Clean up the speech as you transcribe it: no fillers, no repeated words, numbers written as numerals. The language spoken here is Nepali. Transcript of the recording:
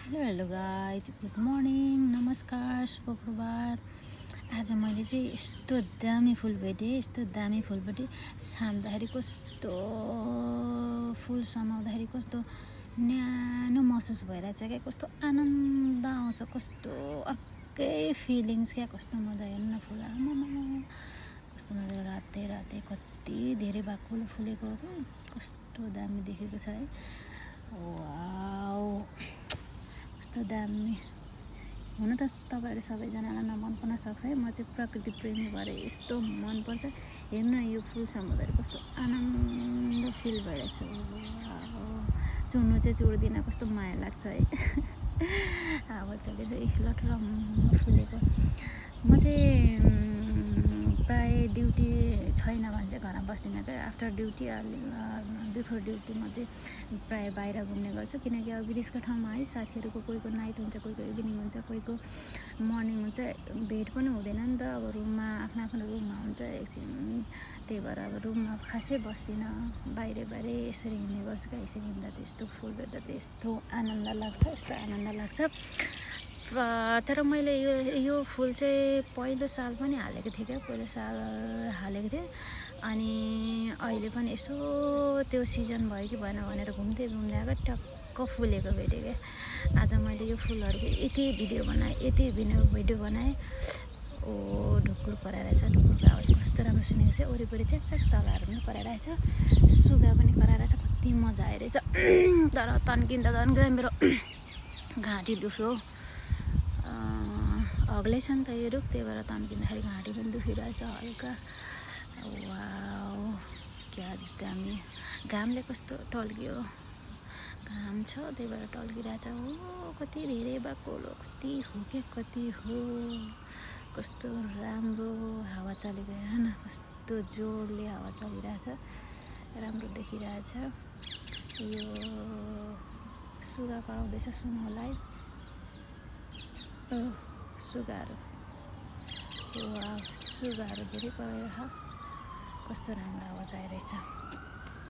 हेलो गाइज, गुड मर्निङ, नमस्कार, शुभ प्रभात। आज मैले चाहिँ यस्तो दामी फुल भेटेँ, यस्तो दामी फुल भेटेँ। छाम्दाखेरि कस्तो फुल समाउँदाखेरि कस्तो न्यानो महसुस भइरहेछ क्या, कस्तो आनन्द आउँछ, कस्तो अर्कै फिलिङ्स क्या। कस्तो मजा, हेर्नु न फुल, आमामा कस्तो मजा, रातै रातै कति धेरै बाक्लो फुलेको हो क्या, कस्तो दामी देखेको छ है। वाउ, कस्तो दामी। हुन त तपाईँहरू सबैजनालाई नमन पर्न सक्छ है, म चाहिँ प्रकृति प्रेमी भएर यस्तो मनपर्छ। हेर्नु न, यो फुल समाउँदाखेरि कस्तो आनन्द फिल भइरहेछ। चुड्नु चाहिँ चुड्दिनँ, कस्तो माया लाग्छ है। हावा चलेर लटरम्म फुलेको। म चाहिँ प्रायः ड्युटी छैन भने चाहिँ घरमा बस्दिनँ क्या। आफ्टर ड्युटी बिफोर ड्युटी म चाहिँ प्रायः बाहिर घुम्ने गर्छु, किनकि अब विदेशको ठाउँमा है साथीहरूको कोहीको नाइट हुन्छ, कोहीको इभिनिङ हुन्छ, कोहीको मर्निङ हुन्छ, भेट पनि हुँदैन नि त। अब रुममा आफ्नो आफ्नो रुममा हुन्छ एकछिन, त्यही भएर अब रुममा खासै बस्दिनँ, बाहिर यसरी हिँड्ने गर्छु क्या। यसरी हिँड्दा चाहिँ यस्तो फुल भेट्दा चाहिँ यस्तो आनन्द लाग्छ, यस्तो आनन्द लाग्छ। तर मैले यो फुल चाहिँ पहिलो साल पनि हालेको थिएँ क्या, पहिलो साल हालेको थिएँ। अनि अहिले पनि यसो त्यो सिजन भयो कि भएन भनेर घुम्दै आएको टक्क फुलेको भेटेँ क्या। आज मैले यो फुलहरूको यति भिडियो बनाएँ। ओ ढुकुर कराइरहेछ, ढुकुरको आवाज कस्तो राम्रो सुनेको छ। वरिपरि च्याक चलाहरू पनि कराइरहेछ, सुगा पनि कराइरहेछ, कति मजा आइरहेछ। तर तन्किँदा मेरो घाँटी दुख्यो। अग्लै छ नि त यो रुख, त्यही भएर तन्किँदाखेरि घाँटी पनि दुखिरहेछ हल्का। वाउ, क्या दामी। घामले कस्तो टल्कियो, घाम छ त्यही भएर टल्किरहेछ। हो कति धेरै बाक्लो, कति हो के कति हो, कस्तो राम्रो हावा चलेको। हेर न, कस्तो जोडले हावा चलिरहेछ, राम्रो देखिरहेछ। यो सुगा कराउँदैछ, सुन्नु होला है। सुगाहरू धेरै कराइरहेछ, कस्तो राम्रो आवाज आइरहेछ।